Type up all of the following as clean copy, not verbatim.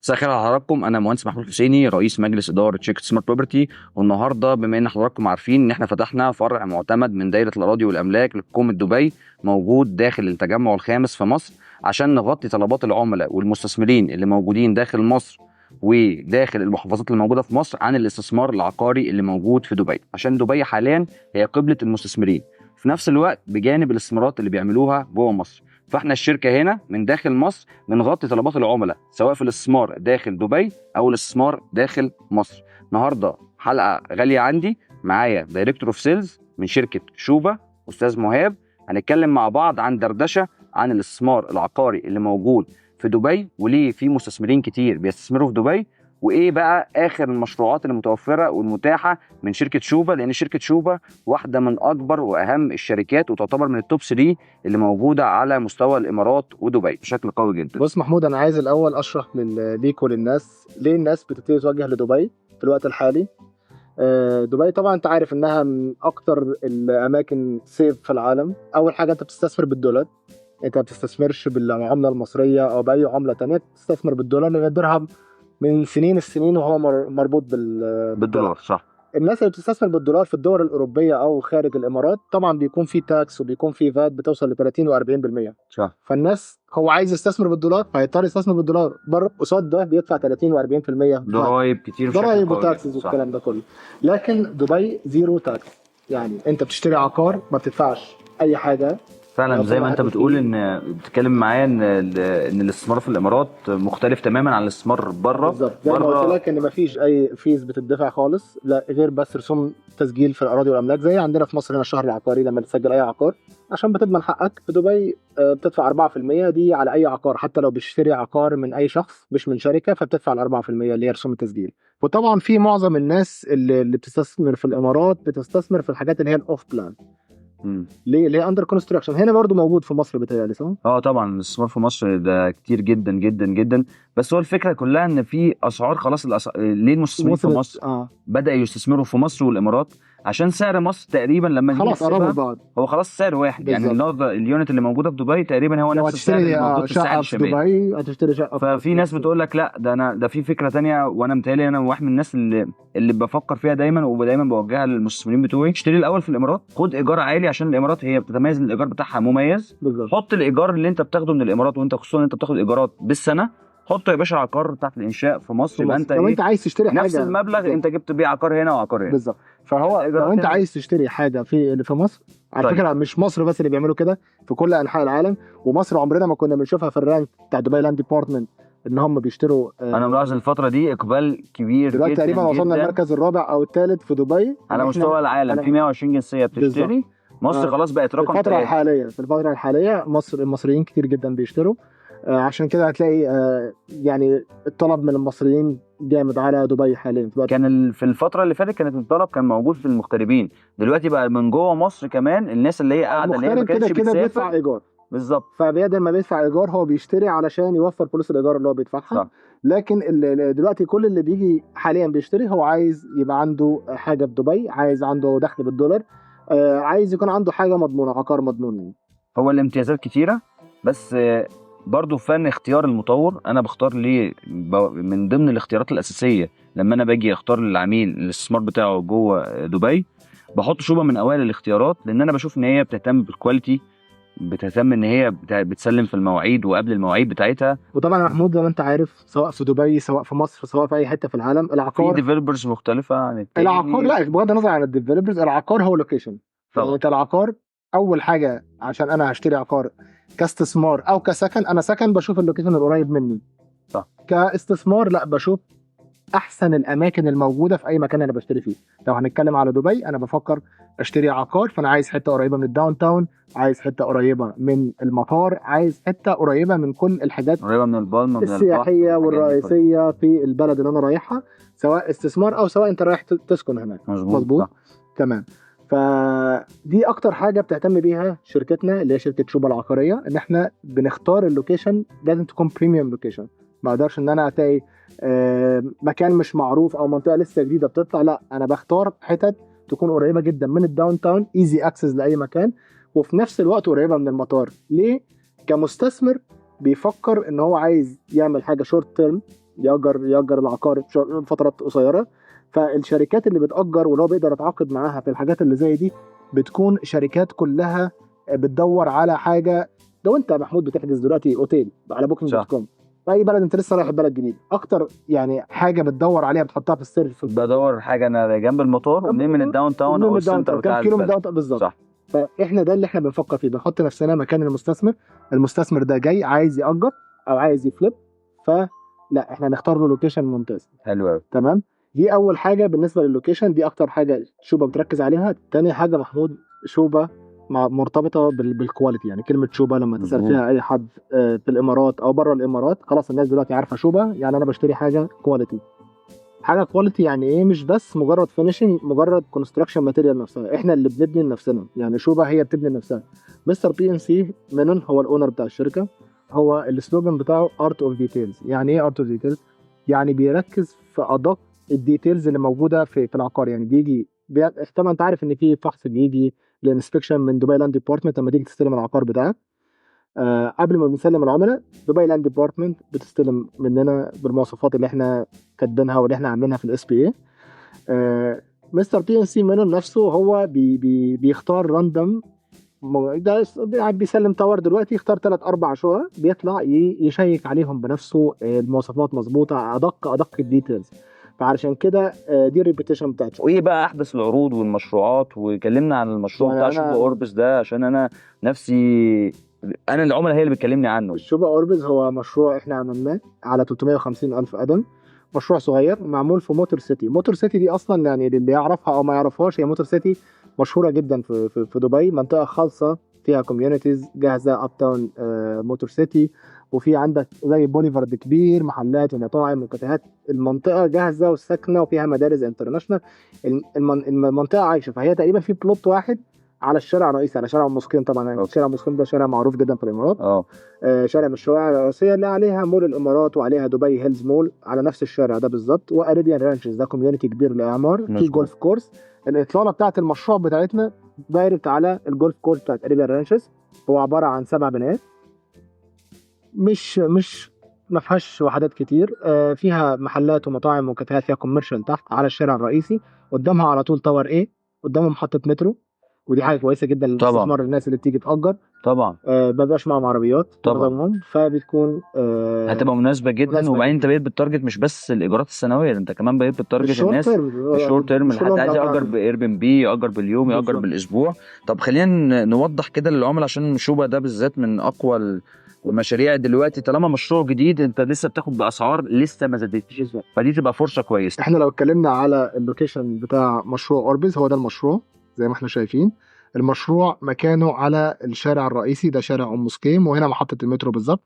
مساء الخير على حضراتكم. انا مهندس محمود حسيني، رئيس مجلس ادارة شركة سمارت بروبرتي. والنهارده بما ان حضراتكم عارفين ان احنا فتحنا فرع معتمد من دايرة الاراضي والاملاك لحكومة دبي، موجود داخل التجمع الخامس في مصر، عشان نغطي طلبات العملاء والمستثمرين اللي موجودين داخل مصر وداخل المحافظات اللي موجودة في مصر عن الاستثمار العقاري اللي موجود في دبي، عشان دبي حاليا هي قبله المستثمرين، في نفس الوقت بجانب الاستثمارات اللي بيعملوها جوه مصر. فاحنا الشركة هنا من داخل مصر بنغطي طلبات العملاء سواء في الاستثمار داخل دبي او الاستثمار داخل مصر. النهارده حلقة غالية عندي، معايا director of sales من شركة شوبا، استاذ مهاب. هنتكلم مع بعض عن دردشة عن الاستثمار العقاري اللي موجود في دبي، وليه في مستثمرين كتير بيستثمروا في دبي، وايه بقى اخر المشروعات المتوفرة والمتاحه من شركة شوبا، لان شركة شوبا واحدة من اكبر واهم الشركات وتعتبر من ال top 3 اللي موجودة على مستوى الامارات ودبي بشكل قوي جدا. بص محمود، انا عايز الاول اشرح ليك وللناس ليه الناس بتبتدي تتوجه لدبي في الوقت الحالي. دبي طبعا انت عارف انها من اكتر الاماكن safe في العالم. اول حاجة انت بتستثمر بالدولار، انت ما بتستثمرش بالعملة المصرية او باي عمله تانية، بتستثمر بالدولار لان الدرهم من سنين السنين وهو مربوط بالدولار، صح. الناس اللي بتستثمر بالدولار في الدول الاوروبية او خارج الامارات طبعا بيكون في tax وبيكون في VAT بتوصل ل 30 و40%. فالناس هو عايز يستثمر بالدولار فهيضطر يستثمر بالدولار بره، قصاد ده بيدفع 30 و40% ضرايب كتير بشكل ضرايب قوي و taxes جداً. صح. والكلام ده كله. لكن دبي zero tax، يعني انت بتشتري عقار ما بتدفعش اي حاجه. فعلا زي ما انت بتقول، ان بتتكلم معايا ان الاستثمار في الامارات مختلف تماما عن الاستثمار بره. بالظبط، زي ما قلت لك ان مفيش اي fees بتدفع خالص، لا غير بس رسوم تسجيل في الاراضي والاملاك زي عندنا في مصر هنا الشهر العقاري لما تسجل اي عقار عشان بتضمن حقك. في دبي بتدفع 4% دي على اي عقار، حتى لو بتشتري عقار من اي شخص مش من شركه، فبتدفع ال 4% اللي هي رسوم التسجيل. وطبعا في معظم الناس اللي بتستثمر في الامارات بتستثمر في الحاجات اللي هي ال off plan. ليه؟ اللي هي under construction. هنا برضو موجود في مصر بتهيألي، صح؟ اه طبعا، الاستثمار في مصر ده كتير جدا جدا جدا، بس هو الفكرة كلها ان في اسعار خلاص. ليه المستثمرين في مصر بدأ يستثمروا في مصر والامارات؟ عشان سعر مصر تقريبا لما نيجي خلاص قربوا نحسبها لبعض. هو خلاص سعر واحد يعني. النهارده ال unit اللي موجودة في دبي تقريبا هو لو نفس السعر هتشتري اللي موجود في الساحل شقه في الشمالي. دبي هتشتري شقه في ففي ناس بتقول لك لا ده انا ده في فكرة تانية، وانا متهيألي انا واحد من الناس اللي بفكر فيها دايما ودايما بوجهها للمستثمرين بتوعي: اشتري الاول في الامارات، خد ايجار عالي عشان الامارات هي بتتميز ان الايجار بتاعها مميز. حط الايجار اللي انت بتاخده من الامارات، وانت خصوصا انت بتاخد ايجارات بالسنه، حطه يا باشا عقار تحت الانشاء في مصر، يبقى انت لو ايه انت عايز تشتري نفس حاجة المبلغ انت جبت بيه عقار هنا وعقار هنا. بالظبط. فهو لو انت عايز تشتري حاجة في مصر على فكرة مش مصر بس اللي بيعملوا كده، في كل انحاء العالم. ومصر عمرنا ما كنا بنشوفها في ال rank بتاع دبي Land Department ان هم بيشتروا انا ملاحظ الفترة دي اقبال كبير دلوقتي جدا تقريبا وصلنا جدا المركز الرابع او الثالث في دبي على مستوى العالم. في 120 جنسية بتشتري، مصر خلاص بقت في رقم الفترة 3. الحالية، في الفترة الحالية مصر المصريين كتير جدا بيشتروا، عشان كده هتلاقي يعني الطلب من المصريين جامد على دبي حاليا في الوقت. كان في الفترة اللي فاتت كانت الطلب كان موجود في المغتربين، دلوقتي بقى من جوه مصر كمان، الناس اللي هي قاعدة اللي هي ما المغترب كده كانتش كده بيدفع بتسافر. ايجار. فبدل ما بيدفع ايجار هو بيشتري علشان يوفر فلوس الايجار اللي هو بيدفعها. لكن دلوقتي كل اللي بيجي حاليا بيشتري هو عايز يبقى عنده حاجة في دبي، عايز عنده دخل بالدولار، عايز يكون عنده حاجة مضمونه، عقار مضمون يعني. هو الامتيازات كتيره، بس برضو فن اختيار المطور. انا بختار ليه من ضمن الاختيارات الاساسية لما انا باجي اختار للعميل الاستثمار بتاعه جوه دبي بحط شوبة من اوائل الاختيارات، لان انا بشوف ان هي بتهتم بال quality، بتهتم ان هي بتسلم في المواعيد وقبل المواعيد بتاعتها. وطبعا يا محمود زي ما انت عارف، سواء في دبي سواء في مصر سواء في اي حتة في العالم، في العقار developers مختلفة عن التاني. العقار لا، بغض النظر عن ال developers، العقار هو location. انت العقار اول حاجه، عشان انا هشتري عقار كاستثمار او كسكن، انا سكن بشوف ال location القريب مني. كاستثمار لا، بشوف احسن الاماكن الموجودة في اي مكان انا بشتري فيه. لو هنتكلم على دبي، انا بفكر اشتري عقار، فانا عايز حتة قريبه من ال downtown، عايز حتة قريبه من المطار، عايز حتة قريبه من كل الحاجات قريبه من البالما، من البحر، السياحية الحاجات دي كلها. والرئيسيه في البلد اللي انا رايحها، سواء استثمار او سواء انت رايح تسكن هناك. مظبوط. تمام. فدي اكتر حاجة بتهتم بيها شركتنا اللي هي شركة شوبا العقاريه، ان احنا بنختار ال location لازم تكون premium location. ما اقدرش ان انا الاقي مكان مش معروف او منطقة لسه جديدة بتطلع، لا، انا بختار حتت تكون قريبه جدا من ال downtown، easy access لاي مكان، وفي نفس الوقت قريبه من المطار. ليه؟ كمستثمر بيفكر ان هو عايز يعمل حاجة short term. يأجر العقار فترات قصيرة. فالشركات اللي بتأجر واللي هو بيقدر يتعاقد معاها في الحاجات اللي زي دي بتكون شركات كلها بتدور على حاجة. لو انت يا محمود بتحجز دلوقتي اوتيل على Booking dot com في اي بلد، انت لسه رايح بلد جديد، اكتر يعني حاجة بتدور عليها بتحطها في ال search بدور حاجة انا جنب المطار ومنين من ال downtown او ال center بتاع كام كيلو من ال downtown بالظبط. صح. فاحنا ده اللي احنا بنفكر فيه، بنحط نفسنا مكان المستثمر. المستثمر ده جاي عايز يأجر او عايز ي flip، فلا احنا هنختار له location ممتاز. حلو قوي. تمام، دي اول حاجة بالنسبة لل location، دي اكتر حاجة شوبا بتركز عليها. تاني حاجة محمود، شوبا مرتبطة بال quality. يعني كلمة شوبا لما تسال فيها اي حد في الامارات او بره الامارات، خلاص الناس دلوقتي عارفه شوبا، يعني انا بشتري حاجة quality. حاجة quality يعني ايه؟ مش بس مجرد finishing، مجرد construction material نفسها، احنا اللي بنبني لنفسنا. يعني شوبا هي بتبني لنفسها. مستر PNC مينون هو ال owner بتاع الشركة، هو ال slogan بتاعه art of details. يعني ايه art of details؟ يعني بيركز في ادق ال details اللي موجودة في العقار. يعني بيجي طبعا انت عارف ان في فحص بيجي ال inspection من دبي Land Department لما تيجي تستلم العقار بتاعك. قبل ما بنسلم العملاء، دبي Land Department بتستلم مننا بالمواصفات اللي احنا كاتبينها واللي احنا عاملينها في ال SPA. مستر PNC مينون نفسه هو بي بي بيختار random، ده بيسلم tower دلوقتي، يختار 3 4 شقق، بيطلع يشيك عليهم بنفسه، المواصفات مظبوطة، ادق ال details. فعشان كده دي ال reputation بتاعته. وايه بقى احدث العروض والمشروعات؟ وكلمنا عن المشروع يعني بتاع شوبا اوربس ده، عشان انا نفسي انا العملاء هي اللي بتكلمني عنه. شوبا اوربس هو مشروع احنا عملناه على 350 الف قدم، مشروع صغير معمول في موتور سيتي. موتور سيتي دي اصلا يعني للي يعرفها او ما يعرفهاش، هي موتور سيتي مشهورة جدا في دبي، منطقة خالصة فيها communities جاهزة، uptown موتور سيتي، وفي عندك زي بوليفارد كبير، محلات ومطاعم وكافيهات، المنطقة جاهزة وساكنه وفيها مدارس international، المنطقة عايشه. فهي تقريبا في plot واحد على الشارع الرئيسي، على شارع ام صقيم. طبعا يعني شارع ام صقيم ده شارع معروف جدا في الامارات. شارع من الشوارع الرئيسية اللي عليها مول الامارات وعليها دبي هيلز مول على نفس الشارع ده بالظبط، و Arabian Ranches ده community كبير للاعمار، في golf course. الاطلاله بتاعت المشروع بتاعتنا direct على ال golf course بتاعت Arabian Ranches. هو عبارة عن 7 بنايات، مش ما فيهاش وحدات كتير، فيها محلات ومطاعم وكافيهات، فيها commercial تحت على الشارع الرئيسي، قدامها على طول tower A، قدامه محطة مترو، ودي حاجة كويسة جدا للاستثمار، الناس اللي بتيجي تأجر طبعا ما بيبقاش معاهم عربيات طبعا، فبتكون هتبقى مناسبة جدا. وبعدين انت بقيت بت target مش بس الايجارات السنوية، انت كمان بقيت بت target الناس ال short term، اللي حد عايز يأجر ب Airbnb، يأجر باليوم، يأجر بالاسبوع. طب خلينا نوضح كده للعملاء، عشان شوبا ده بالذات من اقوى المشاريع دلوقتي، طالما مشروع جديد انت لسه بتاخد باسعار لسه ما زادتش، فدي تبقى فرصة كويسة. احنا لو اتكلمنا على ال location بتاع مشروع اوربز، هو ده المشروع زي ما احنا شايفين. المشروع مكانه على الشارع الرئيسي، ده شارع ام صقيم، وهنا محطة المترو بالظبط.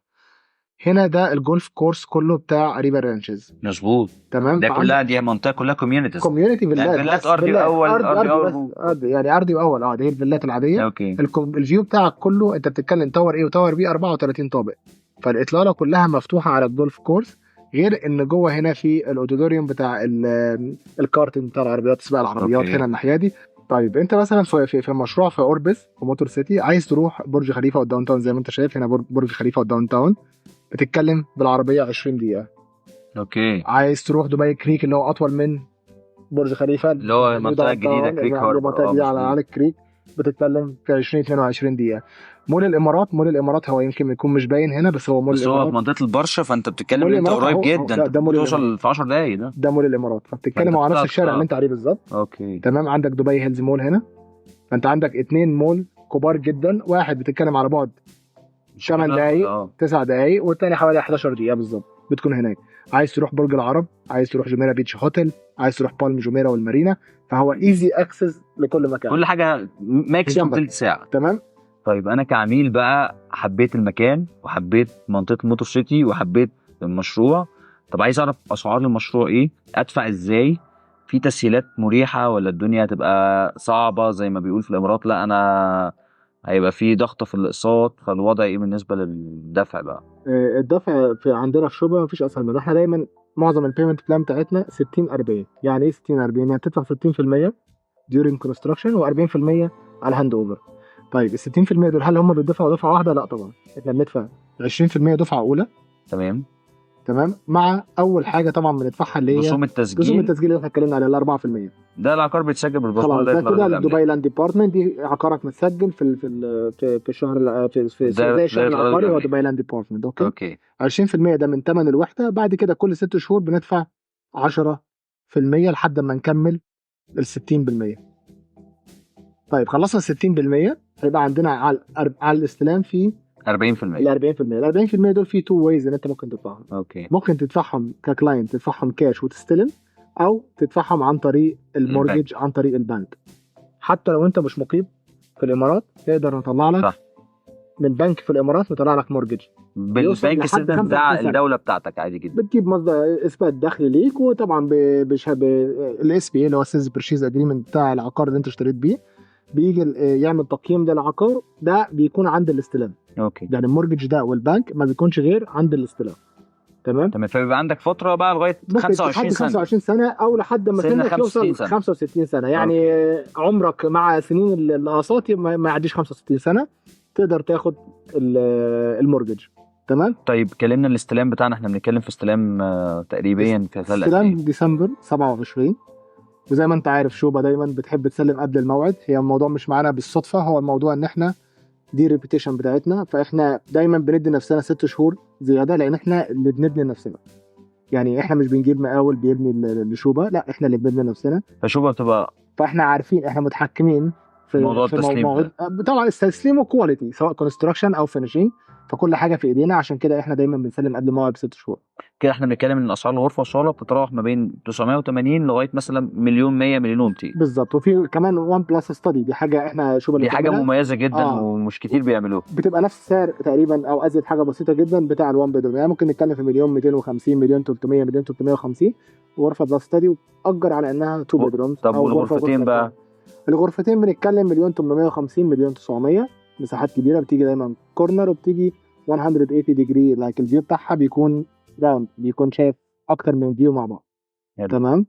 هنا ده ال golf course كله بتاع Arabian Ranches. مظبوط، تمام. ده كلها دي منطقة كلها communities، community فيلات، فيلات ارضي اول، ارضي اول، يعني ارضي اول، دي الفيلات العادية. okay. ال view بتاعك كله انت بتتكلم tower A و tower B 34 طابق، فالاطلاله كلها مفتوحة على ال golf course. غير ان جوه هنا في ال auditorium بتاع ال karting بتاع العربيات، سباق العربيات. okay. هنا الناحية دي. طيب انت مثلا في مشروع في اوربس في موتور سيتي، عايز تروح برج خليفة وال downtown زي ما انت شايف هنا، برج خليفة وال downtown بتتكلم بالعربية 20 دقيقة. okay. عايز تروح دبي كريك اللي هو اطول من برج خليفة، اللي هو المنطقة الجديدة كريك هاربر، المنطقة الجديدة على الكريك، بتتكلم في 20 22 دقيقة. مول الامارات، مول الامارات هو يمكن يكون مش باين هنا، بس هو مول بس الامارات، هو في منطقة البرشا، فانت بتتكلم ان انت قريب جدا، ده مول توصل في 10 دقايق. ده مول الامارات، فبتتكلم على نفس الشارع اللي انت عليه بالظبط. okay، تمام. عندك دبي هيلز مول هنا، فانت عندك 2 مول كبار جدا، واحد بتتكلم على بعد 8 دقايق 9 دقايق، والتاني حوالي 11 دقيقة بالظبط بتكون هناك. عايز تروح برج العرب، عايز تروح جميرة بيتش هوتيل، عايز تروح بالم جميرة والمارينا، فهو easy access لكل مكان، كل حاجة maximum تلت ساعة. تمام. طيب انا كعميل بقى حبيت المكان وحبيت منطقة موتور سيتي وحبيت المشروع، طب عايز اعرف اسعار المشروع ايه، ادفع ازاي، في تسهيلات مريحه ولا الدنيا هتبقى صعبة زي ما بيقول في الامارات، لا انا هيبقى في ضغط في الاقساط، فالوضع ايه بالنسبة للدفع بقى؟ الدفع في عندنا في شوبا مفيش اسهل منه. احنا دايما معظم ال payment plan بتاعتنا 60 40. يعني ايه 60 40؟ يعني بتدفع 60% during construction و40% على ال handover. طيب ال 60% دول هل هم بيدفعوا دفعه واحدة؟ لا طبعا، احنا بندفع 20% دفعه اولى، تمام، تمام. مع اول حاجة طبعا بندفعها اللي هي رسوم رسوم التسجيل. التسجيل اللي احنا اتكلمنا عليها ال 4%. ده العقار بيتسجل بالباسبور خلاص دايرة ده كده الأراضي والأملاك. دبي Land Department، دي عقارك متسجل في ال في ال في, في الشهر في, في زي الشهر دايرة الأراضي العقاري هو والأملاك. دبي Land Department. okay. okay. 20% ده من ثمن الوحدة. بعد كده كل 6 شهور بندفع 10% لحد ما نكمل ال 60%. طيب خلصنا ال 60%، هيبقى عندنا على الاستلام في 40%. ال 40%. ال 40% دول في two ways ان انت ممكن تدفعهم. okay. ممكن تدفعهم ك client، تدفعهم كاش وتستلم، او تدفعهم عن طريق ال mortgage، عن طريق البنك. حتى لو انت مش مقيم في الامارات نقدر نطلع لك صح. من بنك في الامارات نطلع لك mortgage بيوصل بالبنك لحد system بتاع 65 سنة. الدولة بتاعتك عادي جدا. بتجيب مصدر اثبات دخل ليك، وطبعا ال SPA اللي هو sales purchase agreement بتاع العقار اللي انت اشتريت بيه، بيجي يعمل تقييم للعقار ده، بيكون عند الاستلام. okay. يعني ال mortgage ده والبنك ما بيكونش غير عند الاستلام. تمام. تمام. فبيبقى عندك فترة بقى لغاية ممكن 25 لحد سنة. 25 سنة او لحد ما سن سنك 65 يوصل سنة. 65 سنة يعني. عمرك مع سنين الاقساط ما يعديش 65 سنة تقدر تاخد ال mortgage. تمام. طيب كلمنا الاستلام بتاعنا، احنا بنتكلم في استلام تقريبا في خلال قد استلام ايه؟ ديسمبر 27. وزي ما انت عارف شوبا دايما بتحب تسلم قبل الموعد. هي الموضوع مش معانا بالصدفة، هو الموضوع ان احنا دي reputation بتاعتنا، فاحنا دايما بندي نفسنا 6 شهور زيادة، لان احنا اللي بنبني نفسنا. يعني احنا مش بنجيب مقاول بيبني لشوبا، لا احنا اللي بنبني نفسنا. فشوبا بتبقى فاحنا عارفين احنا متحكمين في موضوع في التسليم موضوع طبعا التسليم و quality سواء construction او finishing، فكل حاجة في ايدينا. عشان كده احنا دايما بنسلم قبل الموعد ب6 شهور. كده احنا بنتكلم ان اسعار الغرفة والصاله بتتراوح ما بين 980 لغاية مثلا مليون 100 مليون و200. بالظبط. وفي كمان 1 plus study، دي حاجة احنا شوبا اللي دي حاجة بتعملها. مميزة جدا ومش كتير بيعملوها. بتبقى نفس السعر تقريبا او ازيد حاجة بسيطة جدا بتاع ال1 bedroom. يعني ممكن نتكلم في مليون 250، مليون 300، مليون 350 غرفة plus study، وتأجر على انها 2 bedrooms. طب والغرفتين بقى؟ الغرفتين بنتكلم مليون 850، مليون 900. مساحات كبيرة، بتيجي دايما corner، وبتيجي 180 degree، like ال view بتاعها بيكون round، بيكون شايف اكتر من view مع بعض. حلو. تمام.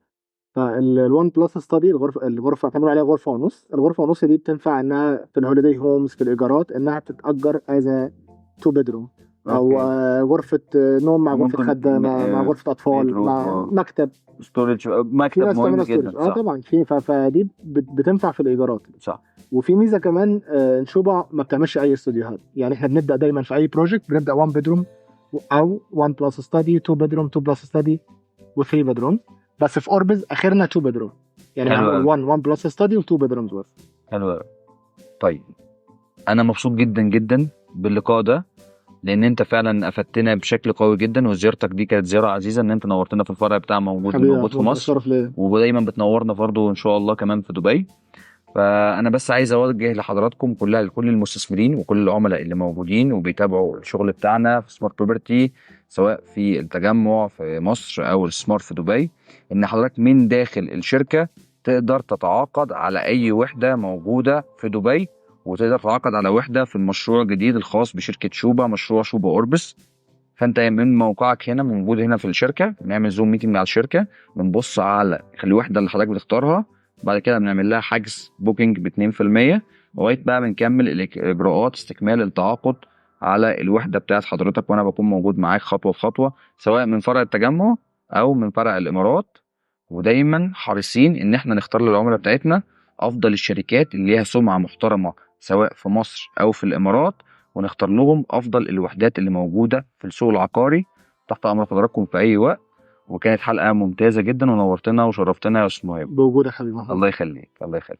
فال1 plus study الغرفة احنا بنقول عليها غرفة ونص. الغرفة ونص دي بتنفع انها في ال holiday homes، في الايجارات، انها بتتاجر as 2 bedroom، او okay. غرفة نوم مع غرفة ممكن خدامه، مع غرفة اطفال، bedroom، مع مكتب، storage، في مكتب ناس مهم تعملها جدا. storage. اه صح. طبعا في فدي بتنفع في الايجارات. صح. وفي ميزة كمان، شوبا ما بتعملش اي استوديوهات. يعني احنا بنبدا دايما في اي project بنبدا 1 bedroom او 1 plus study، 2 bedroom، 2 plus study، و3 bedroom. بس في اوربز اخرنا 2 bedroom، يعني حلو هنقول أوي. 1 1 plus study و2 bedrooms بس. حلو أوي. طيب انا مبسوط جدا جدا باللقاء ده، لان انت فعلا افدتنا بشكل قوي جدا، وزيارتك دي كانت زيارة عزيزه ان انت نورتنا في الفرع بتاع موجود حبيبي يا موجود في محمود، مصر، الشرف ليا. ودايما بتنورنا برضه ان شاء الله كمان في دبي. فانا بس عايز اوجه لحضراتكم كلها، لكل المستثمرين وكل العملاء اللي موجودين وبيتابعوا الشغل بتاعنا في سمارت بروبرتي، سواء في التجمع في مصر او السمارت في دبي، ان حضرتك من داخل الشركة تقدر تتعاقد على اي وحده موجودة في دبي، وتقدر تتعاقد على وحده في المشروع الجديد الخاص بشركه شوبا، مشروع شوبا اوربس. فانت من موقعك هنا موجود هنا في الشركة، بنعمل Zoom meeting مع الشركة، بنبص على الوحدة اللي حضرتك بتختارها، بعد كده بنعمل لها حجز booking ب 2% لغاية بقى بنكمل الاجراءات استكمال التعاقد على الوحدة بتاعت حضرتك، وانا بكون موجود معاك خطوة بخطوة سواء من فرع التجمع او من فرع الامارات. ودايما حريصين ان احنا نختار للعملاء بتاعتنا افضل الشركات اللي ليها سمعه محترمه سواء في مصر او في الامارات، ونختار لهم افضل الوحدات اللي موجودة في السوق العقاري. تحت امر حضراتكم في اي وقت. وكانت حلقة ممتازة جدا، ونورتنا وشرفتنا يا استاذ مهيب. بوجودك حبيبي محمود. الله يخليك، الله يخليك.